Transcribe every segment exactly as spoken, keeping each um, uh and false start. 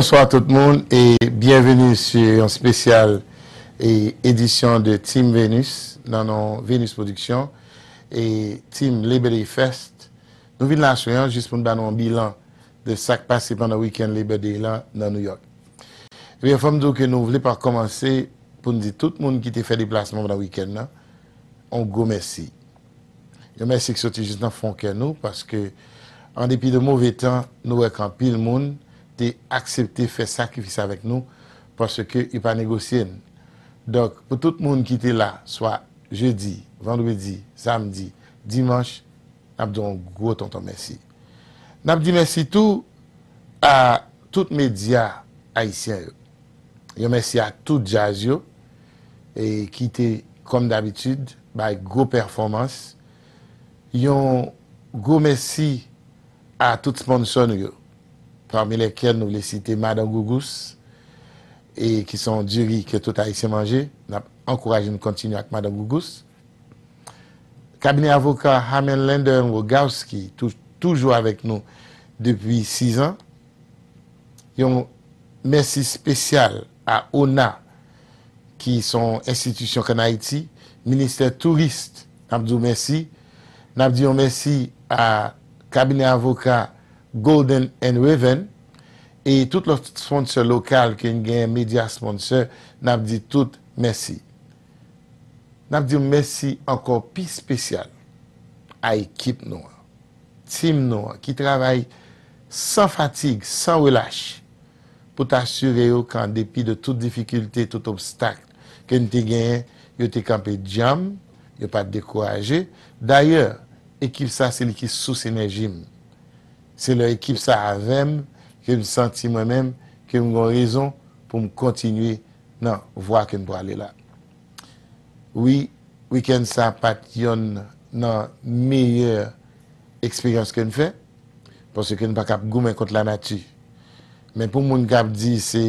Bonswa tout moun e byenveni sou yon espesyal e edisyon de Team Venus nan non Venus Production e Team Labor Day Fest. Nou vin la sou yon jis pou n ba nou yon bilan de sa k pase pandan wikenn Labor Day la nan New York. Ebyen, fò m di w ke nou vle pa kòmanse pou n di tout moun ki te fè deplasman pandan wikenn nan, yon gwo mèsi. Yon mèsi ki soti jis nan fon kè nou, paske, an depi de move tan, nou wè ke anpil moun te aksepte fè sakrifis avèk nou, paske yo pa negosye n. Donk, pou tout moun ki te la, swa jedi, vandredi, samdi, dimanch, n ap di yon gwo tonton mèsi. N ap di mèsi tou a tout medya ayisyen yo. Yon mèsi a tout djaz yo e ki te, kòm dabitid, bay gwo pèfòmans. Yon gwo mèsi a tout sponsò nou yo, pami lèkèl nou vle site Madan Gougous, e ki se yon diri ke tout Ayisyen manje. N ap ankouraje n kontinye ak Madan Gougous. Kabinè avoka Hamen Lender and Rogowski, tou, toujou avèk nou depi sis an. Yon mèsi espesyal a ona, ki se yon enstitisyon k ann Ayiti, Ministè Touris, n ap di w mèsi. N ap di yon mèsi a kabinè avoka Golden and Raven e tout lòt sponsò lokal ke n genyen, medya sponsò, n ap di tout mèsi. N ap di mèsi ankò pi espesyal a ekip nou an, tim nou an, ki travay san fatig, san relach, pou t asire yo ke an depi de tout difikilte, tout obstak ke n te genyen, yo te kanpe djanm, yo pa t dekouraje. Dayè, ekip sa se li ki sous enèji m. Se lè ekip sa avè m ke m santi mwen menm ke m gen rezon pou m kontinye nan vwa ke m prale la. Wi, wikenn sa pa t yonn nan meyè eksperyans ke n fè, paske n pa kab goumen kont lanati. Men pou moun k ap di se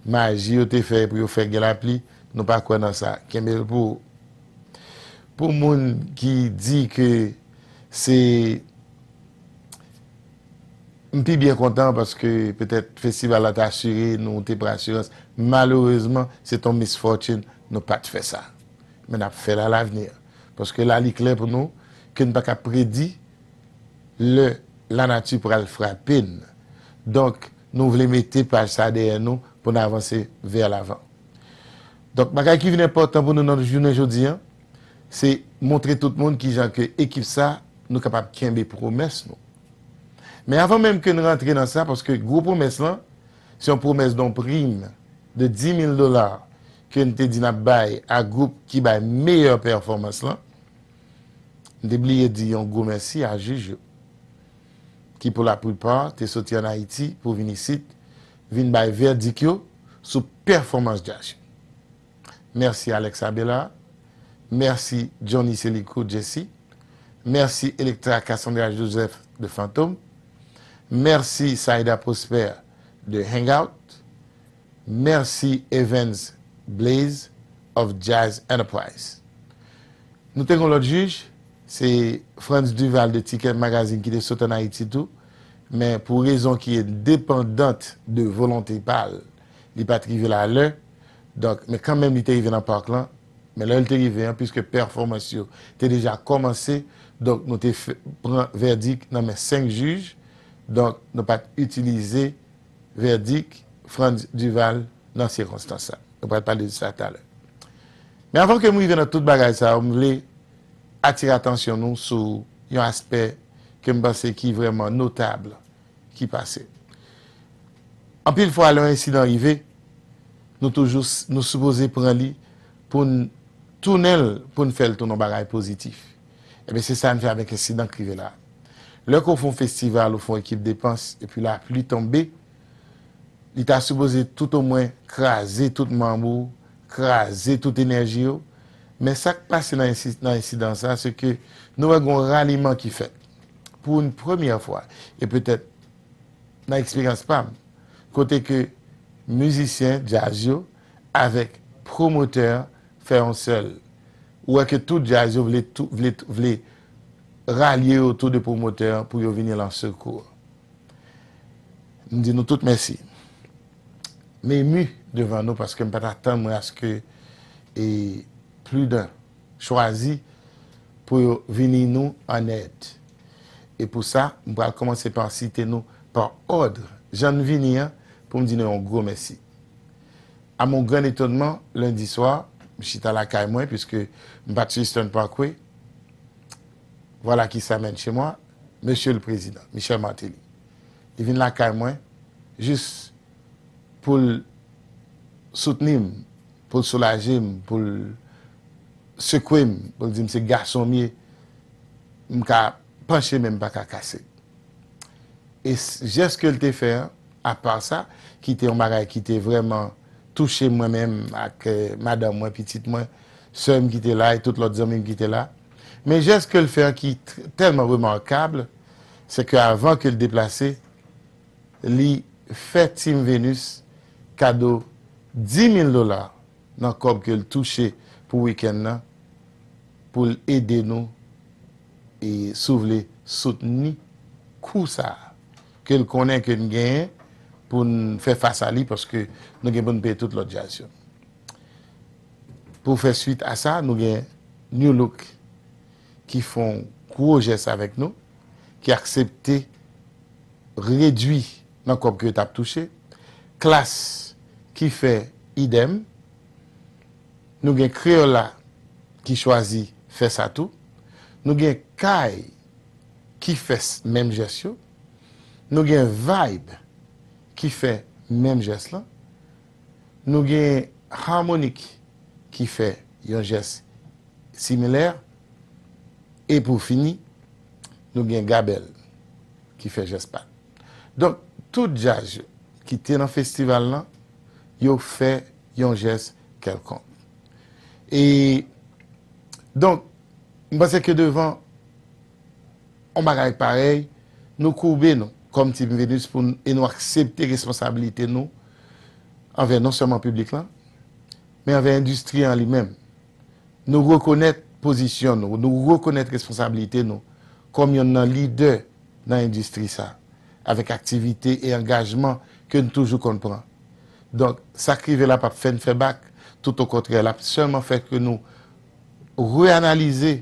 maji yo te fè pou yo fè gen lapli, nou pa kwè nan sa. Kenbe l pou ou. Pou moun ki di ke se M pi byen kontan paske petèt festival la te asire, nou te pran asirans. Malerezman, se t on misfortune, nou pa t fè sa. Men n ap fè l alavni. Paske la, li klè pou nou ke n pa ka predi lè lanati pral frape n. Donk, nou vle mete paj sa dèyè nou pou n avanse vè lavan. Donk, bagay ki vin enpòtan pou nou nan jounen jodi a, se montre tout moun kijan ke ekip sa, nou kapab kenbe pwomès nou. Men avan menm ke n rantre nan sa, paske gwo pwomès lan, se yon pwomès de yon prim de dis mil dola ke n te di n ap bay a gwoup ki bay meyè pèfòmans lan, m te bliye di yon gwo mèsi a jij yo, ki pou laplipa te soti ann Ayiti pou vin isit, vin bay vèdik yo sou pèfòmans djaz yo. Mèsi Alex Abela, mèsi Johnny Célicourt Jesse, mèsi Electra Cassandra Joseph de Fantom, mèsi Saïda Prosper de Hangout, mèsi Evans Blaze of Jazz Enterprise. Nou te gen lòt jij, se Frantz Duval de Ticket Magazine ki te sot ann Ayiti tou, men pou rezon ki endepandant de volonte pa l, li pa t rive la alè. Donk, men kanmenm li te rive nan park lan, men lè l te rive an, piske pèfòmans yo te deja kòmanse, donk nou te fè, pran vèdik nan men senk jij, donk nou pa t itilize vèdik Frantz Duval nan sikonstans sa. Nou pral pale de sa talè. Men avan ke m rive nan tout bagay sa yo, m vle atire atansyon nou sou yon aspè ke m panse ki vrèman notab ki pase. Anpil fwa, lè yon ensidan rive, nou toujou, nou sipoze pran li pou n tounen l, pou n fè l tounen yon bagay pozitif. Ebyen, se sa n fè avèk ensidan k rive la. Lè ke w fè yon festival, ou fè yon ekip depans, epi lapli tonbe, li ta sipoze toutomwen kraze tout manm ou, kraze tout enèji yo. Men sa k pase nan ensi-, nan ensidan sa, se ke nou wè gen yon raliman ki fèt. Pou yon premyè fwa, e petèt nan eksperyans pa m, kote ke mizisyen djaz yo avèk pwomotè fè yon sèl. Ou wè ke tout djaz yo vle tou, vle, vle ralye yo otou de pwomotè an pou yo vini lan sèl kou. M di nou tout mèsi. m emi devan nou paske m pa t atann mwen aske e Prudent chwazi pou yo vini nou an èd. E pou sa, m pral kòmanse pa site nou pa òd jan n vini an pou m di nou yon gwo mèsi. À mon grand étonnement, lendi swa, m chita lakay mwen, piske m pa t sou Eastern Parkway. Voilà qui s'amène chez moi, Monsieur le Président, Michel Martelly. Li vin lakay mwen, jis pou l soutni m, pou l soulaje m, pou l sekwe m, pou l di m se gason m ye, m ka panche men m pa ka kase. E s- jès ke l te fè an, apa sa, ki te yon bagay ki te vrèman touche mwen menm ak eh, madanm mwen, pitit mwen, sè m ki te la e tout lòt zanmi m ki te la. Men jès ke l fè an ki t- tèlman remakab, se ke avan ke l deplase, li fè Team Venus kado dis mil dola nan kòb ke l touche pou wikenn nan, pou l ede nou e si w vle soutni kou sa a ke l konnen ke n genyen pou n fè fas a li, paske nou gen pou n peye tout lòt djaz yo. Pou fè swit a sa, nou gen New Look ki fè yon gwo jès avèk nou, ki aksepte redui nan kòb ke yo t ap touche, Klass ki fè idèm, nou gen Crayola ki chwazi fè sa tou, nou gen Kay ki fè menm jès yo, nou gen Vibe ki fè menm jès lan, nou gen Harmonic ki fè yon jès similè, e pou fini, nou gen Gabel ki fè jès pa l. Donk, tout djaz yo ki te nan festival lan, yo fè yon jès kèlkonk. E donk, m panse ke devan yon bagay parèy, nou koube nou kòm Team Venus pou n, e nou aksepte responsablite nou anvè non sèlman piblik lan, men anvè endistri an li menm. Nou rekonèt pozisyon nou, nou rekonèt responsablite nou kòm yonn nan lidè nan endistri sa, avèk aktivite e angajman ke n toujou konn pran. Donk, sa k rive la p ap fè n fè bak, toutokontrè, l ap sèlman fè ke nou reanalize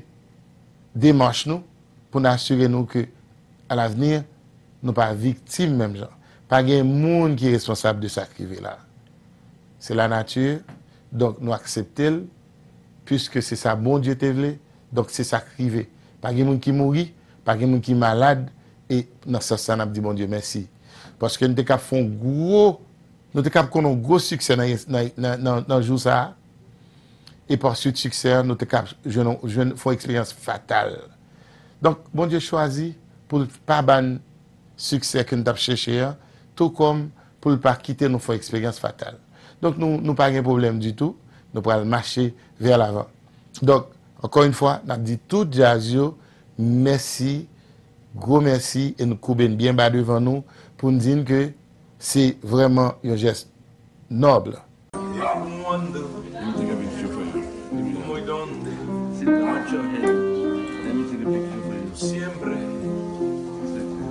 demach nou pou n asire nou ke alavni, nou pa viktim menm jan. Pa gen moun ki responsab de sa k rive la. Se lanati, donk nou aksepte l, piske se sa Bondye te vle, donk se sa k rive. Pa gen moun ki mouri, pa gen moun ki malad, e nan sans sa n ap di Bondye mèsi. Paske n te ka fè yon gwo Nou te kab konn yon gwo siksè nan, nan, nan, nan, nan jou sa a. E pa swit siksè an, nou te kab jwenn, jwenn, fè yon eksperyans fatal. Donk, Bondye chwazi pou l pa ba n siksè ke n t ap chèche an, tou kòm pou l pa kite nou fè yon eksperyans fatal. Donk, nou, nou pa gen pwoblèm ditou, nou pral mache vè lavan. Donk, ankò yon fwa, n ap di tout djaz yo, mèsi, gwo mèsi, e nou koube n byen ba devan nou pou n di n ke se vrèman yon jès nòb. Let me take a picture for you. Let me, let me take a picture for you. Siempre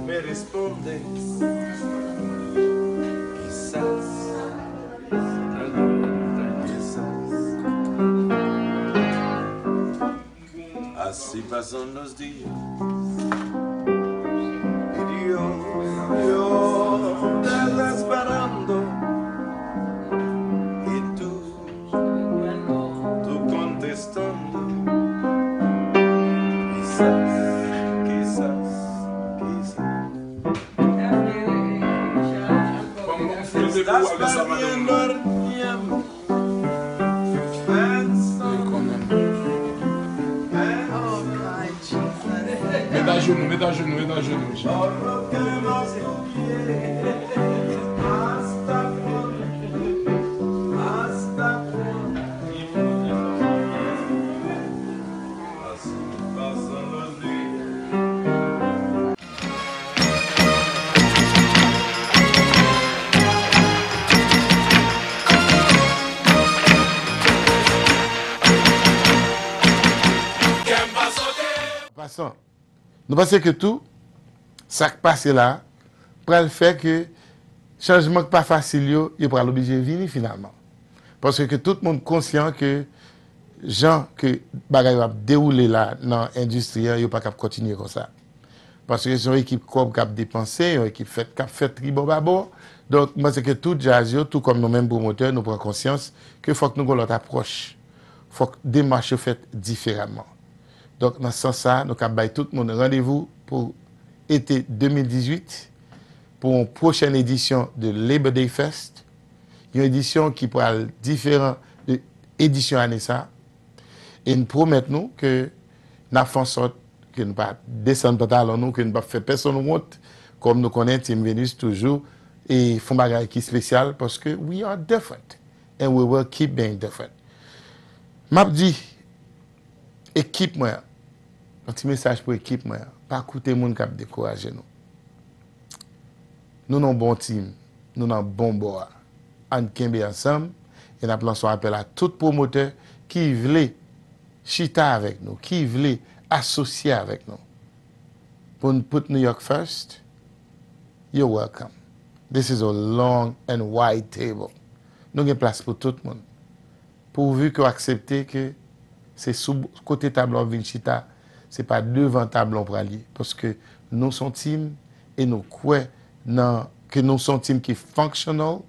me respondes, quizás, quizás. Así pasan los días. Y yo, yo desesperando. Y tú, tú contestando. Quizás, quizás, quizás. Estás perdiendo el tiempo. Met ajenou, met ajenou, met ajenou. Pasan, nou panse ke tou sa k pase la pral fè ke Chanjman k pa fasil yo, yo pral oblije vini finalman. Paske ke tout moun konsyan ke jan ke bagay yo ap dewoule la nan endistri an, yo pa kab kontinye konsa. Paske se yon ekip kòb k ap depanse, yon ekip fèt, k ap fèt tribò babò. Donk, mwen panse ke tout djaz yo, tou kòm nou menm pwomotè, nou pran konsyans ke fòk nou gen lòt apwòch. Fòk demach yo fèt diferaman. Donk, nan sans sa, nou kab bay tout moun randevou pou ete de mil dizuit, pou yon pwochèn edisyon de Labor Day Fest, yon edisyon ki pral diferan de edisyon ane sa. E n pwomèt nou ke n ap fè an sòt ke n pa desann pantalon nou, ke n pa fè pèsonn wont, kòm nou konnen Team Venus toujou e fè yon bagay ki espesyal, paske we are different and we will keep being different. M ap di ekip mwen an, yon ti mesaj pou ekip mwen an, pa koute moun k ap dekouraje nou. Nou nan bon team, nou nan bon bò a. Ann kenbe ansanm, e n ap lanse yon apèl a tout pwomotè ki vle chita avèk nou, ki vle asosye avèk nou. Pou n put New York first, you're welcome. This is a long and wide table. Nou gen plas pou tout moun. Pouvu ke w aksepte ke se sou kote tab la w vin chita, se pa devan tab la w pral ye. Paske nou se yon team e nou kwè nan, ke nou se yon team ki functional,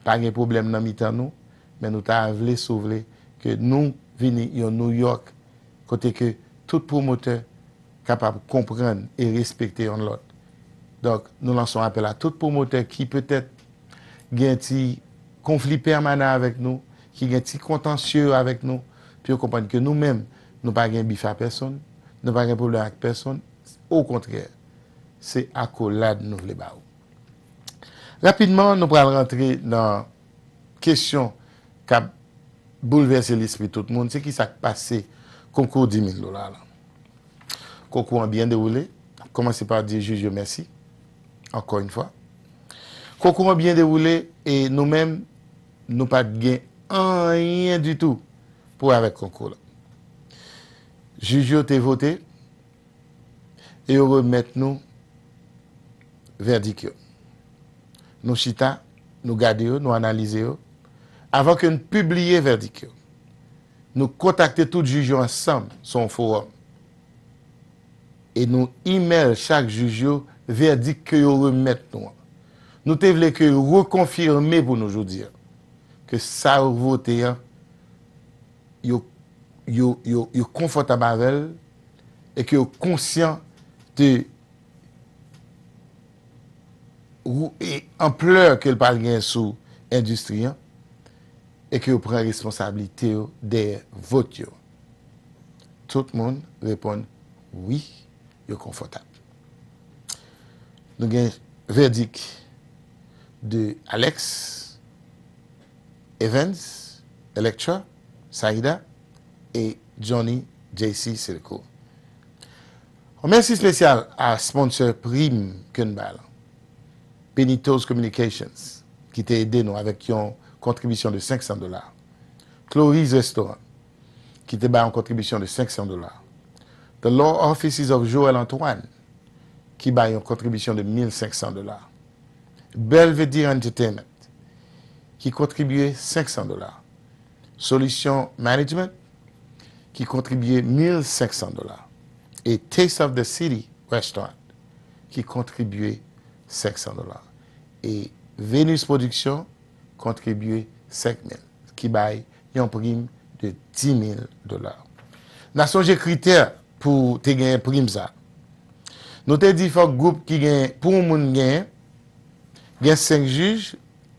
pa gen pwoblèm nan mitan nou, men nou ta vle, si w vle, ke nou vini yon New York kote ke tout pwomotè kapab konprann e respekte yonn lòt. Donk, nou lanse yon apèl a tout pwomotè ki petèt gen ti konfli pèmanan avèk nou, ki gen ti kontansye yo avèk nou, pou yo konprann ke nou menm, nou pa gen bif a pèsonn, nou pa gen pwoblèm ak pèsonn, okontrè, se akolad nou vle ba ou. Rapidman, nou pral rantre nan kesyon k ap boulvèse lespri tout moun, se kisa k pase konkou di mil dola la. Konkou an byen dewoule, n ap kòmanse pa di jij yo mèsi, ankò yon fwa. Konkou an byen dewoule e nou menm, nou pa t gen anyen ditou pou wè avèk konkou la. Jij yo te vote, e yo remèt nou vèdik yo. Nou chita, nou gade yo, nou analize yo. Avan ke n pibliye vèdik yo, nou kontakte tout jij yo ansanm sou yon fowòm. E nou imèl chak jij yo vèdik ke yo remèt nou an. Nou te vle ke yo rekonfime pou nou jodi a ke sa yo vote an, yo, yo, yo, yo konfòtab avè l e ke yo konsyan de ou-, e anplè ke l pral gen sou endistri an, e ke yo pran responsablite yo dèyè vòt yo. Tout moun reponn wi, yo konfòtab. Nou gen vèdik de Alex Evans, Electra, Saida, e Johnny J C Silco. Yon mèsi espesyal a sponsor prim ke n ba la, Benito's Communications, ki te ede nou avèk yon kontribisyon de senk san dola. Chloe's Restaurant, ki te bay yon kontribisyon de senk san dola. The Law Offices of Joel Antoine, ki bay yon kontribisyon de mil senk san dola. Belvedere Entertainment, ki kontribye senk san dola. Solution Management, ki kontribye mil senk san dola. E Taste of the City Restaurant, ki kontribye senk san dola. E Venus Production kontribye senk mil, ki bay yon prim de di mil dola. N a sonje kritè pou te genyen prim sa. Nou te di fòk gwoup ki gen, pou yon moun genyen, gen senk jij,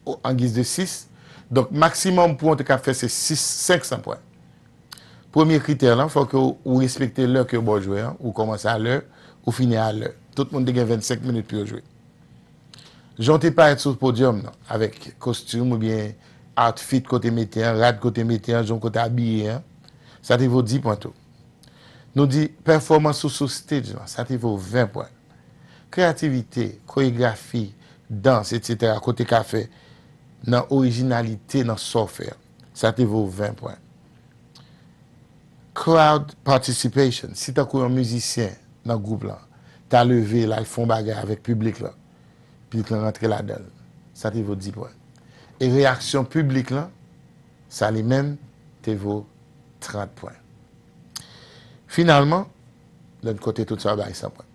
o, an giz de sis. Donk, maksimòm pou yon te ka fè se sis, senk san pwen. Premye kritè lan, fòk ou, ou respekte lè ke yo ba w jwe an, ou kòmanse a lè, ou fini a lè. Tout moun te gen vennsenk minit pou yo jwe. Jan w te parèt sou podyòm nan, avèk kostim oubyen outfit kote mete an, rad kote mete an, jan w kote abiye an, sa te vo di pwen tou. Nou di pèfòmans ou sou stage lan, sa te vo ven pwen. Kreyativite, koregrafi, dans, etsetera, kote ka fè nan orijinalite nan sa w fè an, sa te vo ven pwen. Crowd participation, si tankou yon mizisyen nan gwoup lan ta leve l al fè yon bagay avèk piblik lan, piblik lan rantre ladan l. sa te vo dis pwen. E reyaksyon piblik lan, sa li menm, te vo trant pwen. Finalman, lè n konte tout sa, bay san pwen.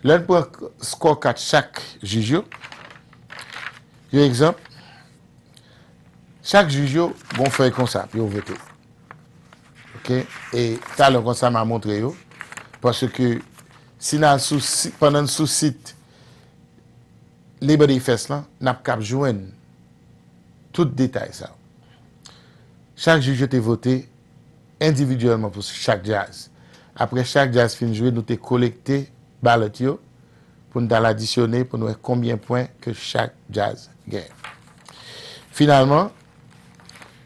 Lè n pran score card chak jij yo, yon egzanp, chak jij yo gon fèy konsa pou yo vote. Oke? E talè konsa m a montre yo, paske si n al sou si-, pandan n sou sit Labor Day Fest lan, n ap kab jwenn tout detay sa yo. Chak jij yo te vote endividyèlman pou chak djaz. Apre chak djaz fin jwe, nou te kolekte balòt yo pou n t al adisyone pou n wè konbyen pwen ke chak djaz genyen. Finalman,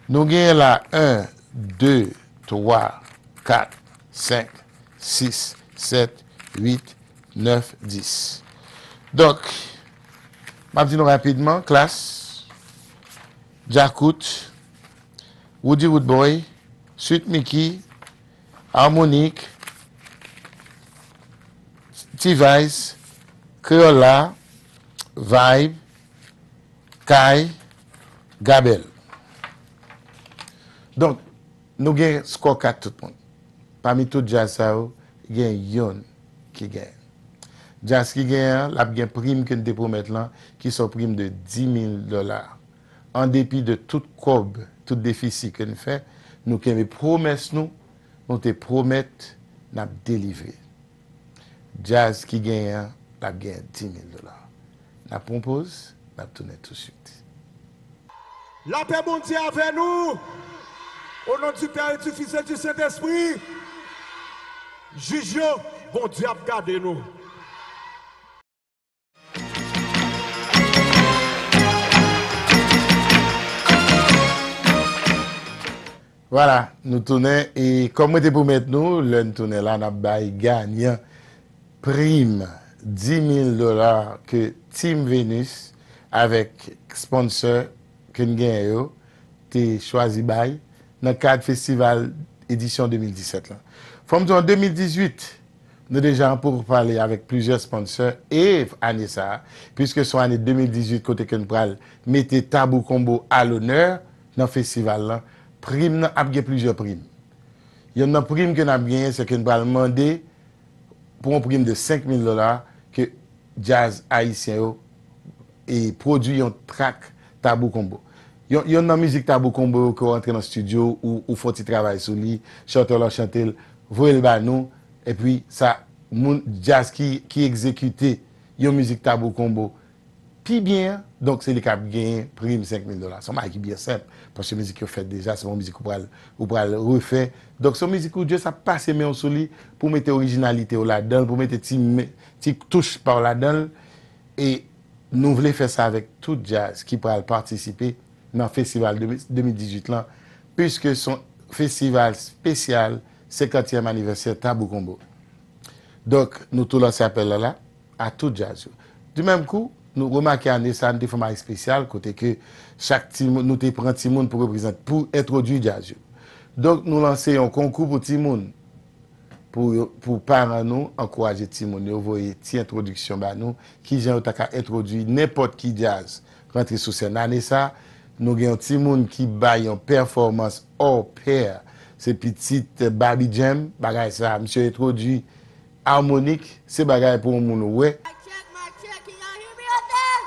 nou genyen la en, de, twa, kat, senk, sis, sèt, uit, nèf, dis. Donk, m ap di nou rapidman, Klass, Djakout, Roody Roodboy, Sweet Micky, Harmonic, T-Vice, Crayola, Vibe, Kay, Gabel. Donk, nou gen score card tout moun. Pami tout djaz sa yo, gen yonn ki genyen. Djaz ki genyen an, l ap gen prim ke n te pwomèt lan, ki se yon prim de dis mil dola. An depi de tout kòb, tout defisi ke n fè, nou kenbe pwomès nou, nou te pwomèt n ap delivre. Djaz ki genyen an, l ap genyen dis mil dola. N ap pran poz, n ap tounen touswit. Lapè Bondye avè nou. O non di Pè e di Fis e di Sentespri. Jij yo, Bondye ap gade nou. Vwala, nou tounen, e kòm mwen te pwomèt nou, lè n tounen la, n ap bay ganyan prim dis mil dola ke Team Venus avèk sponsor ke n genyen yo te chwazi bay nan kad festival edisyon de mil disèt lan. Fò m di w, an de mil dizuit, nou deja an poupale avèk plizyè sponsor e ane sa a, piske se yon ane de mil dizuit kote ke n pral mete Tabou Combo a lonè nan festival lan, prim nan ap gen plizyè prim. Yonn nan prim ke n ap genyen, se ke n pral mande pou yon prim de senk mil dola ke djaz ayisyen yo e pwodui yon trak Tabou Combo. Yon, yonn nan mizik Tabou Combo yo ke w rantre nan estidyo, ou, ou fè yon ti travay sou li, chantè w lan chante l, voye l ba nou, epi sa, moun, djaz ki, ki egzekite yon mizik Tabou Combo pi byen an, donk se li k ap genyen prim senk mil dola. Se yon bagay ki byen senp, paske mizik yo fèt deja, se pa yon mizik ou pral, ou pral refè. Donk se yon mizik ou just ap pase men w sou li pou w mete orijinalite w ladan l, pou w mete ti, ti touch pa w ladan l. E nou vle fè sa avèk tout djaz ki pral patisipe nan festival de mil, de mil dizuit lan, piske se yon festival espesyal senkantyèm anivèsè Tabou Combo. Donk, nou tou lanse apèl la la a tout djaz yo. Di menm kou, nou remake ane sa a, nou te fè yon bagay espesyal, kote ke chak timoun, nou te pran timoun pou reprezante, pou entwodui djaz yo. Donk, nou lanse yon konkou pou timoun, pou yo, pou paran nou ankouraje timoun yo, voye ti entwodiksyon ba nou, kijan yo ta ka entwodui nenpòt ki djaz rantre sou sèn. Ane sa, nou gen yon timoun ki bay yon pèfòmans hors pair. Se pitit Baby Jam, bagay sa, misye entwodui Harmonic, se bagay pou yon moun wè. Mic check, mic check, can y'all hear me out there?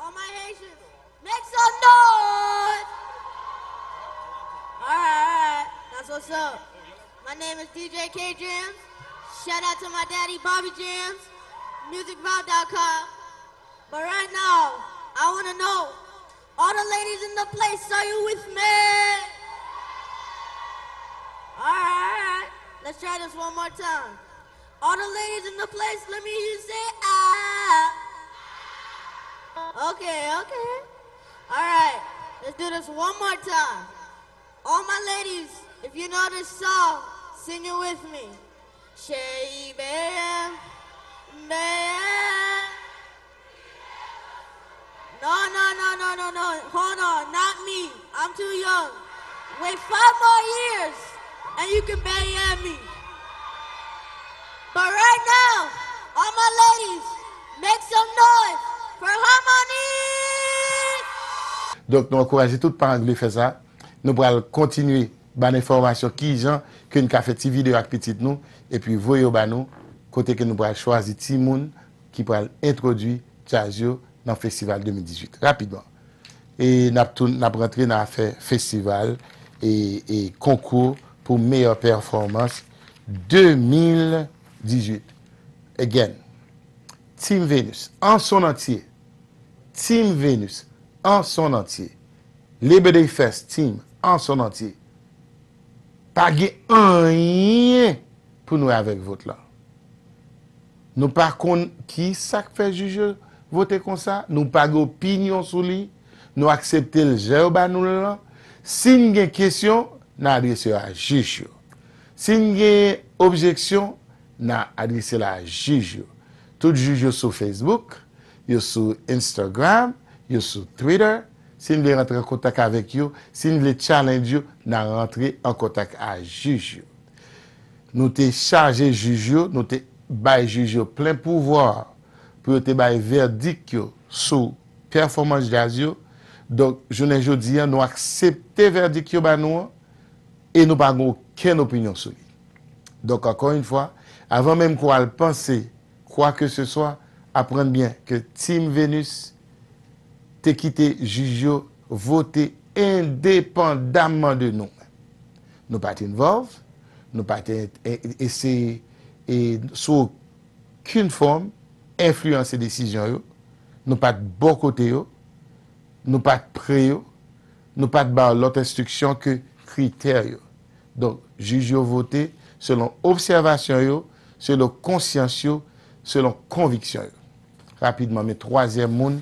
All my Haitians, make some noise! Alright, alright, that's what's up. My name is D J K Jams. Shout out to my daddy, Bobby Jams, music vibe dot com. But right now, I wanna know, all the ladies in the place, are you with me? Alright, alright. Let's try this one more time. All the ladies in the place, let me hear you say, "Ah." Okay, okay. Alright, let's do this one more time. All my ladies, if you know this song, sing it with me. Shey, baby, baby. No, no, no, no, no, no. Hold on, not me. I'm too young. Wait five more years, and you can baby me. But right now, all my ladies, Make some noise for Harmony! Donk, nou ankouraje tout paran ki vle fè sa. Nou pral kontinye ba n enfòmasyon kijan ke n ka fè ti videyo ak pitit nou, epi voye yo ba nou, kote ke nou pral chwazi timoun ki pral entwodui djaz yo nan festival de mil dizuit. Rapidman. E n ap tou, n ap rantre nan afè festival e, e konkou pou meyè pèfòmans de mil dizuit. Again, Team Venus, an son antye. Team Venus, an son antye. Labor Day Fest Team, an son antye. Pa gen anyen pou n wè avèk vòt la. Nou pa konn ki sa k fè jij yo vote konsa, nou pa gen opinyon sou li, nou aksepte l jan yo ba nou l lan. Si n gen kesyon, n a adrese yo a jij yo. Si n gen objeksyon, n a adrese l a jij yo. Tout jij yo sou Facebook, yo sou Instagram, yo sou Twitter. Si n vle rantre an kontak avèk yo, si n vle challenge yo, n a rantre an kontak a jij yo. Nou te chaje jij yo, nou te bay jij yo plen pouvwa pou yo te bay vèdik yo sou pèfòmans djaz yo. Donk, jounen jodi a, nou aksepte vèdik yo ba nou an e nou pa gen okenn opinyon sou li. Donk, ankò yon fwa, avan menm ke w al panse kwa ke se swa, aprann byen ke Team Venus te kite jij yo vote endepandamman de nou. Nou pa t involve, nou pa t e-, e-, eseye, e, sou okenn fòm, enfliyanse desizyon yo, nou pa t bò kote yo, nou pa t pre yo, nou pa t ba yo lòt enstriksyon ke kritè yo. Donk, jij yo vote selon obsèvasyon yo, selon konsyans yo, selon konviksyon yo. Rapidman, men twazyèm moun,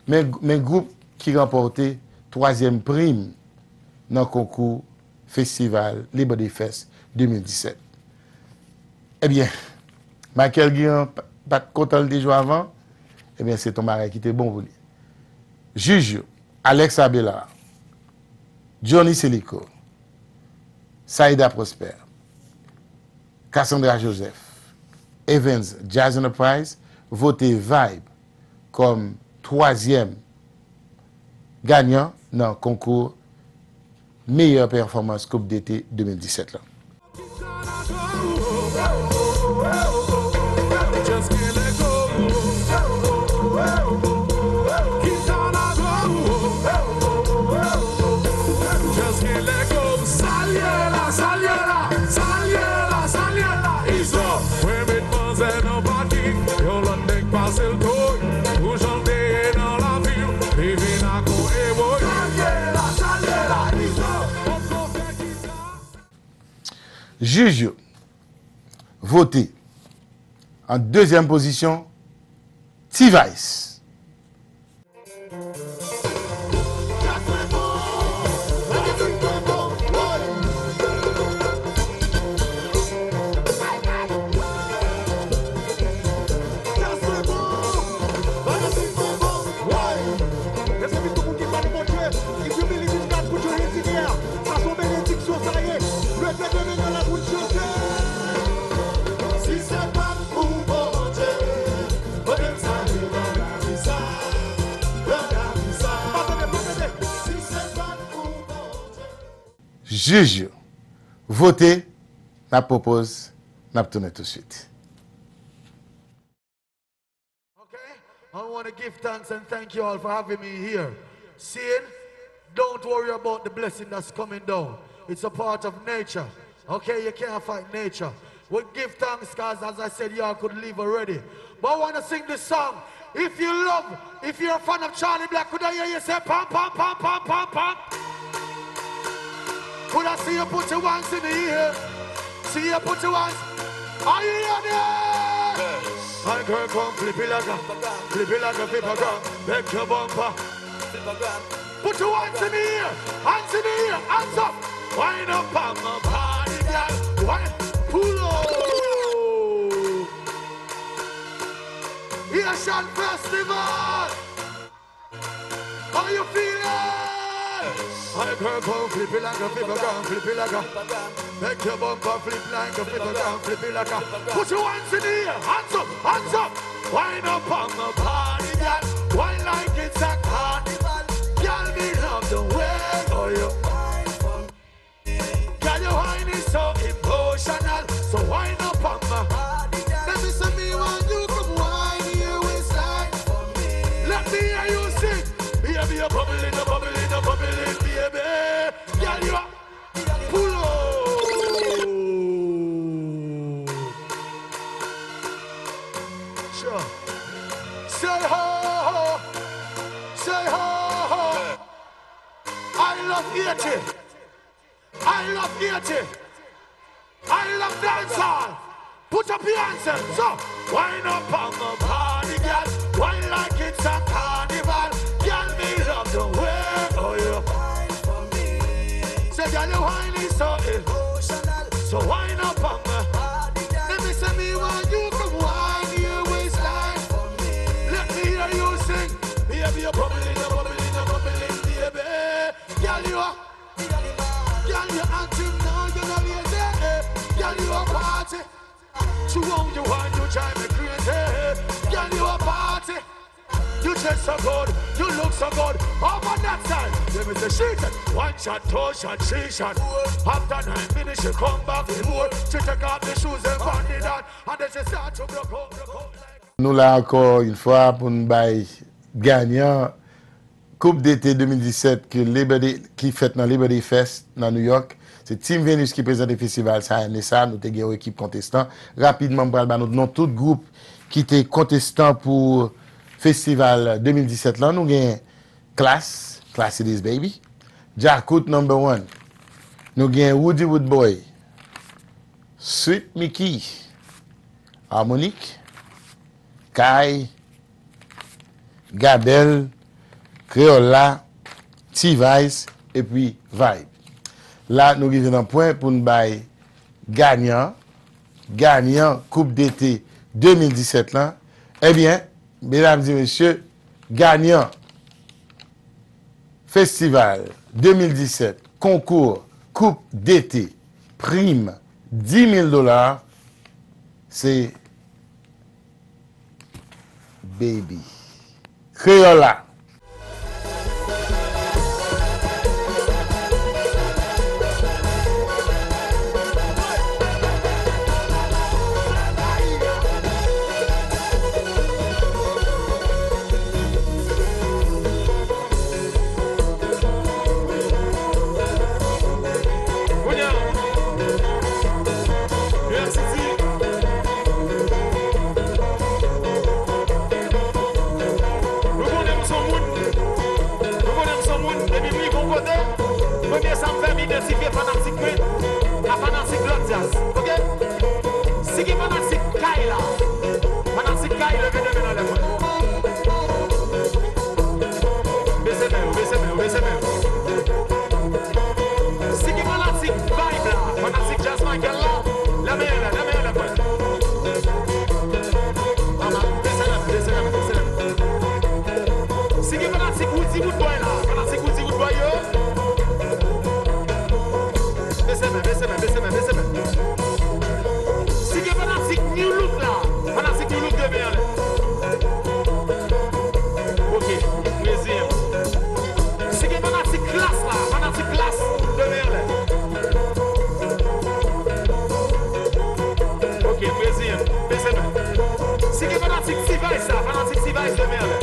men, men gwoup ki ranpòte twazyèm prim nan konkou festival Labor Day Fest de mil disèt. Ebyen, Michael Guéant pa, pa t kontan l te jwe avan, ebyen, se t on bagay ki te bon pou li. Jij yo, Alex Abelard, Johnny Célico, Saïda Prosper, Cassandra Joseph, Evans Jazz Enterprise vote Vibe kòm twazyèm ganyan nan konkou meyè pèfòmans Koup dete de mil disèt la. Premye manzè nan pakin, yon lòt nèg pase l toy. Pou jan l te ye nan lavi, li vin ak yon ewoy. Salye la, salye la, Izo. Poko fè kisa. Jij yo vote an dezyèm pozisyon, T-Vice. Si se pa t pou Bondye, kote m ta ye nan lavi sa, nan lavi sa. Si se pa t pou Bondye. Jij yo vote, n ap pwopoze, n ap tounen tousuit. Okay? I want to give thanks and thank you all for having me here. Seeing, don't worry about the blessing that's coming down. It's a part of nature. Okay? You can't fight nature. We give thanks 'cause, as I said, y'all could leave already. But I want to sing this song. If you love, if you're a fan of Charly Black, could I hear you say, pam, pam, pam, pam, pam, pam? Could I see you put your hands in the air? See you put your hands. Are you ready? Yes. My girl, come flip it like a, flip it like a flippergram. Make your bumper. Put your hands in the air. Hands in the air. Hands up. Wine up on my body, girl. Wine. Pull up. Haitian Festival. How you feeling? My girl, come flip it like a flippergram, flip it like a. Make your bumper flip like a flippergram, flip it like a. Put your hands in the air, hands up, hands up. Wine up on my body, girl. Wine like it's a carnival. Girl, me love the way how you wine for me. Girl, your wine is so emotional. So wine up on my body, girl. Let me see me want you come wine your waistline for me. Let me hear you sing. Baby, you're bubbling, you're bubbling, you're bubbling, baby. Girl, you are Pull up. Sure. Say ho, ho. Say ho, ho. I love Haiti. I love Haiti. I love dancehall. Put up your hands and so wine up on my body, girl. Wine like it's a carnival. Girl, me love the way how you wine for me. Say, girl, your wine is so emotional. So wine up on my body, girl. Let me see me want you come wine your waistline for me. Let me hear you sing. Baby, you're bubbling, you're bubbling, you're bubbling, baby. Girl, you are Girl, you active now, you know lazy. Girl, you a party. You want, you want, you drive me crazy. Girl, you a party. You dress so good, you look so good. Over that side, let me say she said, one shot, two shot, three shot. After nine minutes, she come back with more. She take off the shoes and pon the dance, and then she start to broke out, broke out like Nou la ankò yon fwa pou n bay ganyan Koup dete de mil disèt ke Labor Day, ki fèt nan Labor Day Fest nan New York. Se Team Venus ki prezante festival sa ane sa. Nou te gen yon ekip kontestan. Rapidman, m pral ba nou non tout gwoup ki te kontestan pou festival de mil disèt lan. Nou gen Klass, Klass It Is Baby. Djakout number one. Nou gen Roody Roodboy, Sweet Micky, Harmonic, Kay, Gabel, Kreyòl la, T-Vice, epi Vibe. La, nou rive nan pwen pou n bay ganyan, ganyan Koup dete de mil disèt lan. Ebyen, medam e mesye, ganyan Festival de mil disèt, konkou Koup dete, prim dis mil dola, se Baby. Kreyòl la. Kounye a, U F C T. Nou konnen m se yon moun, nou konnen m se yon moun, depi m rive yon kote, premye sa m fè, m idantifye fanatik mwen a fanatik lòt djaz, oke? Si gen fanatik Kay la, fanatik Kay, leve de men anlè mwen. Bese men yo, bese men yo, bese men yo. Si gen fanatik Vibe la, fanatik Jazz Michael la, leve men anlè, leve men anlè mwen. Bese men, bese men, bese men. Si gen fanatik Roody Roodboy la, fanatik Roody Roodboy yo. Bese men, bese men, bese men, bese men. Si gen fanatik Nu Look la, fanatik Nu Look leve men anlè. Oke, reziyen m. Si gen fanatik Klass la, fanatik Klass leve men anlè. Oke, reziyen m. Bese men. Si gen fanatik T-Vice la, fanatik T-Vice leve men anlè.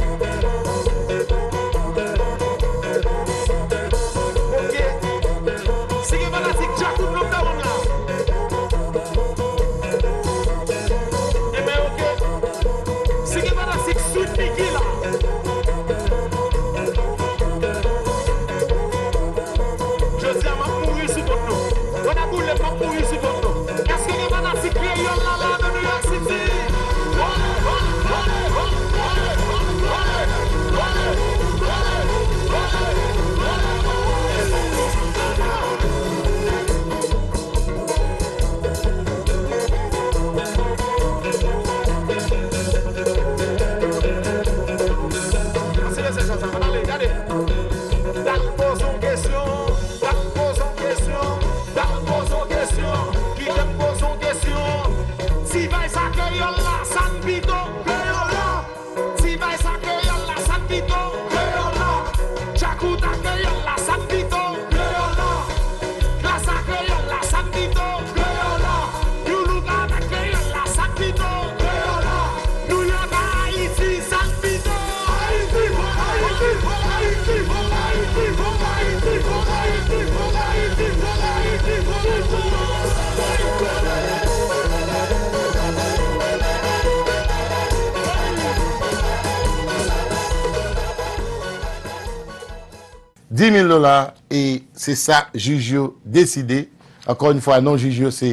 Dis mil dola, e se sa jij yo deside. Ankò yon fwa, non jij yo se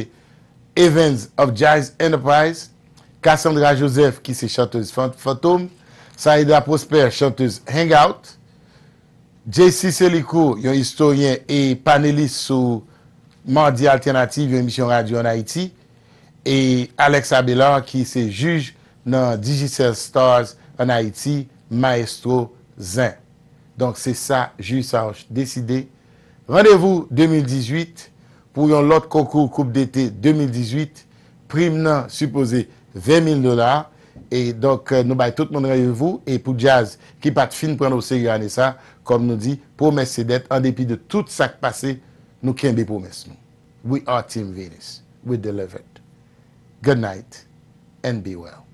Evans of Jazz Enterprise, Cassandra Joseph ki se chantèz Fan- Fantom, Saïda Prosper, chantèz Hangout, J C Selicourt, yon istoryen e panelis sou Mardi Alternative, yon emisyon radyo ann Ayiti, e Alex Abelard ki se jij nan Digicel Stars ann Ayiti, Maestro Zen. Donk se sa jij sa yo deside. Randevou de mil dizuit pou yon lòt konkou Koup Dete de mil dizuit. Prim nan sipoze ven mil dola. E donk, nou bay tout moun randevou. E pou djaz ki pa t fin pran n oserye ane sa, kòm nou di, pwomès se dèt. An depi de tout sa k pase, nou kenbe pwomès nou. We are Team Venus. We delivered. Good night and be well.